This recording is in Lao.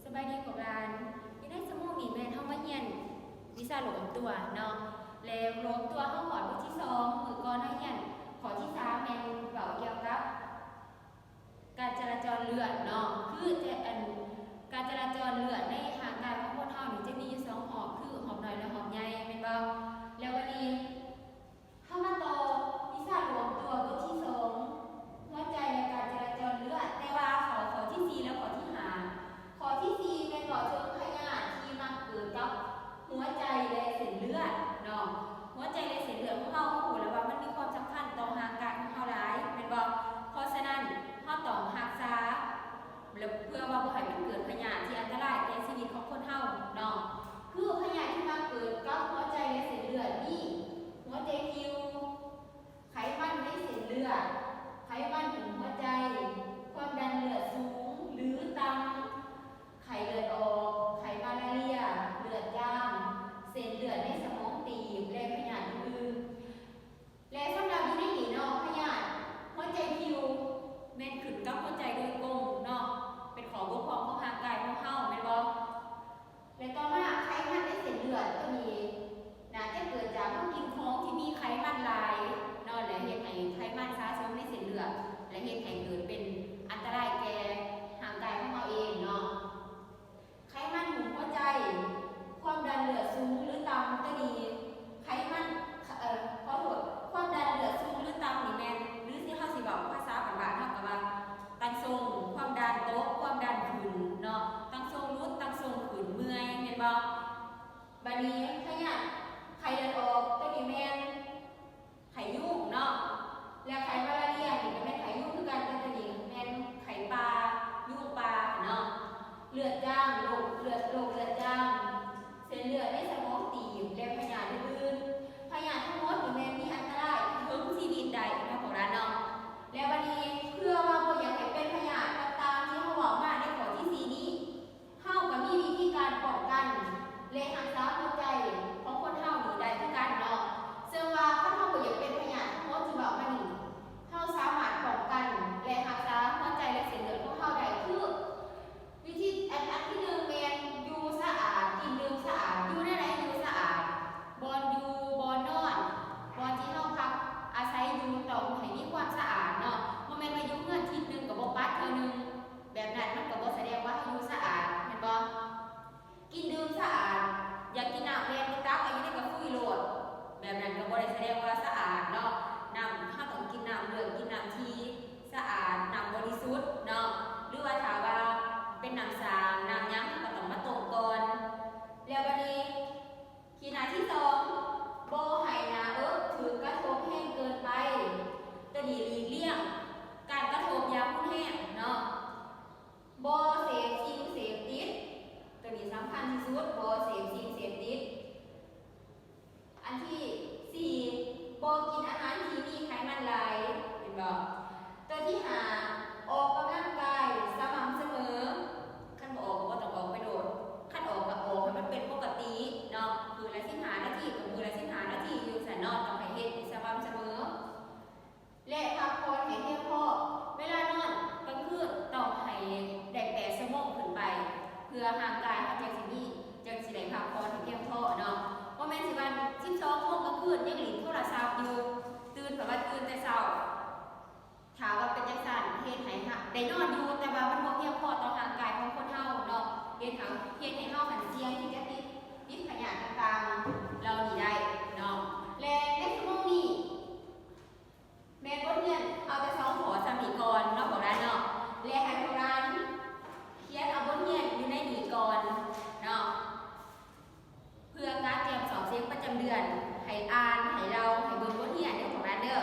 ສະບາຍດີພວກຫຼານ, ຢູ່ໃນຊົ່ວໂມງນີ້ແມ່ນເຮົາມາຮຽນວິຊາໂລມຕົວເນາະ ແລະ ໂລມຕົວເຮົາຮອດບົດທີສອງ. ມື້ກ່ອນເຮົາຮຽນຂໍ້ທີສາມ ແມ່ນເວົ້າກ່ຽວກັບ ການຈະລາຈອນເລືອດເນາະ ຄືແຕ່ອັນ ການຈະລາຈອນເລືອດໃນຮ່າງກາຍຂອງຄົນເຮົານີ້ຈະມີຢູ່ສອງຮອບ ຄືຮອບນ້ອຍ ແລະ ຮອບໃຫຍ່ ແມ່ນບໍ່? ແລ້ວບັດນີ້ເຮົາມາຕໍ່ວິຊາລວມຕົວບົດທີສອງ ຫົວໃຈ ແລະ ການຈະລາຈອນເລືອດ ແຕ່ວ່າເຂົ້າຂໍ້ທີສີ່ ແລະ ຂໍ້ທີຫ້າ. ຂໍ້ທີສີ່ແມ່ນເວົ້າເຖິງພະຍາດທີ່ມັກເກີດກັບຫົວໃຈ ແລະ ເສັ້ນເລືອດເນາະ. ຫົວໃຈ ແລະ ເສັ້ນເລືອດຂອງເຮົາ ເຮົາຮູ້ແລ້ວວ່າມັນມີຄວາມສຳຄັນຕໍ່ຮ່າງກາຍຂອງເຮົາຫຼາຍ ແມ່ນບໍ່? ເພາະສະນັ້ນ ເຮົາຕ້ອງຮັກສາ ແລະ ເພື່ອວ່າບໍ່ໃຫ້ມັນເກີດພະຍາດທີ່ອັນຕະລາຍແກ່ຊີວິດຂອງຄົນເຮົາເນາະ. ຄືພະຍາດທີ່ມັກເກີດກັບຫົວໃຈ ແລະ ເສັ້ນເລືອດມີ ຫົວໃຈພິວ, ໄຂມັນໃນເສັ້ນເລືອດ, ໄຂມັນຫຸ້ມຫົວໃຈ, ຄວາມດັນເລືອດສູງ ຫຼື ຕ່ຳ, ໄຂ້ເລືອດອອກ, ໄຂ້ມາລາເຣຍ, ເລືອດຈາງ, ເສັ້ນເລືອດໃນສະໝອງຕີບ ແລະ ພະຍາດອື່ນໆ. ແລະ ສຳລັບຢູ່ໃນນີ້ເນາະ ພະຍາດຫົວໃຈພິວແມ່ນຂຶ້ນກັບຫົວໃຈໂດຍກົງເນາະ ເປັນຂໍ້ບົກຜ່ອງຂອງຮ່າງກາຍຂອງເຮົາ ແມ່ນບໍ່? ແລະ ຕໍ່ມາໄຂມັນໃນເສັ້ນເລືອດ ໂຕນີ້ໜ້າຈະເກີດຈາກເຮົາກິນຂອງທີ່ມີໄຂມັນຫຼາຍເນາະ ແລະ ເຮັດໃຫ້ໄຂມັນສະສົມໃນເສັ້ນເລືອດ ແລະ ເຮັດໃຫ້ເກີດເປັນອັນຕະລາຍແກ່ຮ່າງກາຍຂອງເຮົາເອງເນາະ. ໄຂມັນຫຸ້ມຫົວໃຈ, ຄວາມດັນເລືອດສູງ ຫຼື ຕ່ຳ ໂຕນີ້ ໄຂມັນ ເອີ ຂໍໂທດ ຄວາມດັນເລືອດສູງ ຫຼື ຕ່ຳນີ້ແມ່ນ ຫຼື ທີ່ເຮົາຊິເວົ້າພາສາບ້ານໆ ເຮົາກໍວ່າ ຕັນຊົງ, ຄວາມດັນຕົກ, ຄວາມດັນຂຶ້ນເນາະ, ຕັນຊົງຫຼຸດ, ຕັນຊົງຂຶ້ນ, ເມື່ອຍ ແມ່ນບໍ່? ບາດນີ້ ພະຍາດໄຂ້ເລືອດອອກ ໂຕນີ້ແມ່ນ ໄຂ້ຍຸງເນາະ ແລະ ໄຂ້ມາລາເຣຍນີ້ກໍແມ່ນໄຂ້ຍຸງຄືກັນ ແຕ່ໂຕນີ້ແມ່ນໄຂ້ປ່າ ຍຸງປ່າເນາະ. ເລືອດຈາງ ໂລກເລືອດ ໂລກເລືອດຈາງ ເສັ້ນເລືອດໃນສະໝອງຕີບ ແລະ ພະຍາດອື່ນໆ. ພະຍາດທັງໝົດນີ້ແມ່ນມີອັນຕະລາຍເຖິງຊີວິດໄດ້ເນາະ ພວກຫຼານເນາະ. ແລະ ບັດນີ້ ເພື່ອວ່າບໍ່ຢາກໃຫ້ເປັນພະຍາດຕ່າງໆທີ່ເຮົາເວົ້າມາໃນຂໍ້ທີສີ່ນີ້ ເຮົາກໍມີວິທີການປ້ອງກັນ ແລະ ຮັກສາຫົວໃຈຂອງຄົນເຮົານີ້ໄດ້ຄືກັນເນາະ. ເຊິ່ງວ່າຄັນເຮົາບໍ່ຢາກເປັນພະຍາດທັງໝົດທີ່ເວົ້າມານີ້ ເຮົາສາມາດປ້ອງກັນ ແລະ ຮັກສາຫົວໃຈ ແລະ ເສັ້ນເລືອດຂອງເຮົາໄດ້ ຄື ວິທີ ອັນ ອັນທີໜຶ່ງແມ່ນຢູ່ສະອາດ ກິນດື່ມສະອາດ. ຢູ່ແນວໃດຢູ່ສະອາດ? ບ່ອນຢູ່ ບ່ອນນອນ ບ່ອນທີ່ເຮົາພັກອາໄສຢູ່ ຕ້ອງໃຫ້ມີຄວາມສະອາດເນາະ. ບໍ່ແມ່ນວ່າຢູ່ເຮືອນທິດໜຶ່ງກໍບໍ່ປັດເທື່ອໜຶ່ງ ແບບນັ້ນມັນກໍບໍ່ສະແດງວ່າເຮົາຢູ່ສະອາດ ແມ່ນບໍ່? ກິນດື່ມສະອາດ ຢາກກິນນ້ຳແລ່ນໄປຕັກເອົາຢູ່ໃນກະຟຸຍໂລດ ແບບນັ້ນກໍບໍ່ໄດ້ສະແດງວ່າສະອາດເນາະ. ນ້ຳ ເຮົາຕ້ອງກິນນ້ຳເຫຼືອງ ກິນນ້ຳທີ່ສະອາດ ນ້ຳບໍລິສຸດເນາະ ຫຼືວ່າຖ້າວ່າເປັນນ້ຳສ້າງ ນ້ຳຫຍັງ ເຮົາກໍຕ້ອງມາຕົ້ມກ່ອນ. ແລ້ວບັດນີ້ ຂີດໜ້າທີສອງ ບໍ່ໃຫ້ໜ້າເອິກຖືກກະທົບແຮງເກີນໄປ ໂຕນີ້ຫຼີກລ່ຽງການກະທົບຢ່າງຮຸນແຮງເນາະ. ບໍ່ເສບສິ່ງເສບຕິດ ໂຕນີ້ສຳຄັນທີ່ສຸດ ບໍ່ເສບສິ່ງເສບຕິດ. ອັນທີສີ່ ບໍ່ກິນອາຫານທີ່ມີໄຂມັນຫຼາຍ ແມ່ນບໍ່? ໂຕທີຫ້າ ອອກກຳລັງກາຍສະໝ່ຳສະເໝີ ຄັນບໍ່ອອກກໍບໍ່ຕ້ອງອອກໄປໂລດ ຄັນອອກກໍອອກໃຫ້ມັນເປັນປົກກະຕິເນາະ ມື້ລະສິບຫ້ານາທີກໍມື້ລະສິບຫ້ານາທີຢູ່ຊັ້ນເນາະ ຕ້ອງໃຫ້ເຮັດສະໝ່ຳສະເໝີ. ແລະ ພັກຜ່ອນໃຫ້ພຽງພໍ ເວລານອນກາງຄືນຕ້ອງໃຫ້ໄດ້ແປດຊົ່ວໂມງຂຶ້ນໄປ ເພື່ອຮ່າງກາຍເຮົາຈັ່ງຊິມີ ຈັ່ງຊິໄດ້ພັກຜ່ອນໃຫ້ພຽງພໍເນາະ. ບໍ່ແມ່ນຊິວ່າສິບສອງໂມງກາງຄືນຍັງຫຼິ້ນໂທລະສັບຢູ່ ຕື່ນເພິ່ນວ່າຕື່ນແຕ່ເຊົ້າ ຖ້າວ່າເປັນຈັ່ງຊັ້ນ ເຮັດໃຫ້ ໄດ້ນອນຢູ່ ແຕ່ວ່າມັນບໍ່ພຽງພໍຕໍ່ຮ່າງກາຍຂອງຄົນເຮົາເນາະ ເຮັດໃຫ້ ເຮັດໃຫ້ເຮົາຫັ້ນສ່ຽງທີ່ຈະຕິດ ຕິດພະຍາດຕ່າງໆເຫຼົ່ານີ້ໄດ້ເນາະ. ແລະ ໃນຊົ່ວໂມງນີ້ ແມ່ນບົດຮຽນເອົາແຕ່ສອງຂໍ້ສ່ຳນີ້ກ່ອນເນາະພວກຫຼານເນາະ ແລະ ໃຫ້ພວກຫຼານຂຽນເອົາບົດຮຽນຢູ່ໃນນີ້ກ່ອນເນາະ ເພື່ອກະຕຽມສອບເສັງປະຈຳເດືອນ ໃຫ້ອ່ານ ໃຫ້ເລົ່າ ໃຫ້ເບິ່ງບົດຮຽນເດີພວກຫຼານເດີ.